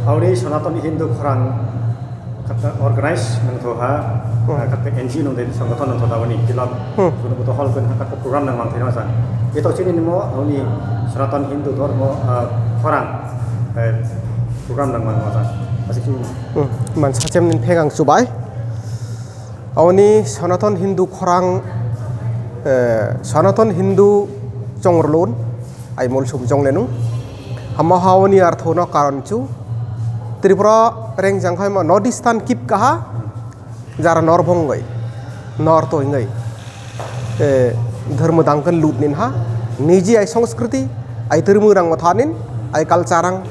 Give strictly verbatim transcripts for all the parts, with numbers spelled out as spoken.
Auri Sanatan Hindu khorang kata organize nangthoha, Hmm. kata N G O nangde sangathon nangthoha bani kilab Hmm. kuno kuto hall kun kata program nang mangthai nasa. Ito chini nimo auni Sanatan Hindu dhormo, ah, khorang, eh, program nang mang masa. Asik chini. Hmm. Man sachem nin phegang chubai. Auni Sanatan Hindu khorang, eh, Sanatan Hindu chongrlun. Ai Molsom chonglenu. Hama haoni arthono karon chu. Tripura reng jangkhaima North Eastern kip kaha. Jara norbong gai. Nor to ingai. Eh, dharma dangkan lut nin ha. Niji ai sanskriti, ai termu rang mathanin, ai culture rang,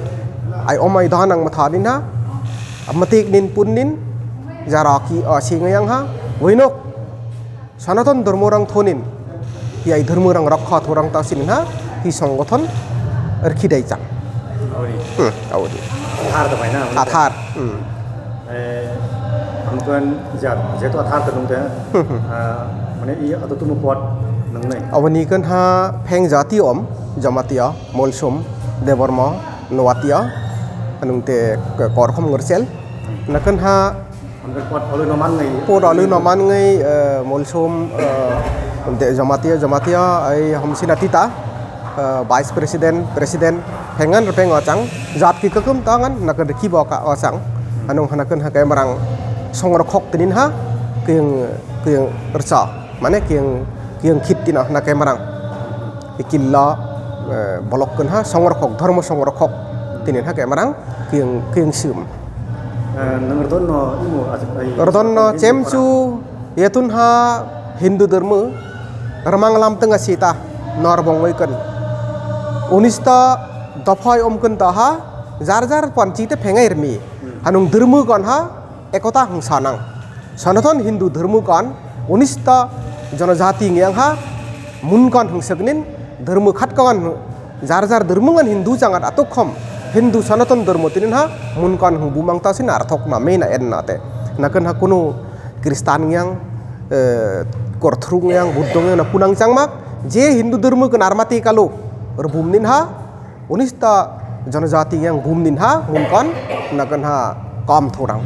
ai omai dahan rang mathanin ha. Amatik nin pun nin, jara ki, ah, singa yang ha. Winok. Sanatan dhormo rang thonin, hi ai dhormo rang rokha thorang ta sini ha, hi songothon rkhi dai chang. Aboni. Hmm, aboni. Athar to bai na? Athar. Hmm. Eh, amkon jat, jeto athar to nungte, Hmm, hmm. ah, mane i ato tumu pot nungnai. Aboni kan ha pheng jati om, Jamatia, Molsom, Debbarma, Noatia, anungte k-, Korkhom Ngersel. Nakan ha Amkhe pot alwi no man ngai. Pot alwi no man ngai, eh, Molsom, eh, de Jamatia, Jamatia, ai Homsina Tita, eh, Vice President, President, phengan rpeng o chang, jat ki kakum tangan, nakan riki bo ka o chang, anung hanakan ha kaya marang songrokhok tinin ha, kiyang, kiyang rsa, mane kiyang, kiyang khit tina hana kaya marang. Ikilla, eh, bolok kan ha, songrokhok, dhormo songrokhok, tinin ha kaya marang, kiyang, kiyang sim. Eh, nang Rodon no imo as-, ai, Rodon no Rodon chemchu yetun ha Hindu dharma ramang lam tanga sita nor bongoi kan. Unista dophai om kan ta ha jar jar panchi te phengai rmi. Hanung dharma kan ha ekota hung sanang. Sanatan Hindu dharma kan unista janajati ngiang ha mun kan hung sagnin dharma khat kan Jar jar dharma ngan Hindu changat atok khom Hindu Sanatan dharma tinin ha mun kan hung bumang ta sin arthok na me na en na te. Na kan ha kunu Kristan yang, eh, Korthru yang, Buddho yang na kunang changmak je Hindu dharma kan armati kalu rbum nin ha unista janajati yang bum nin ha mun kan na kan ha kam thorang.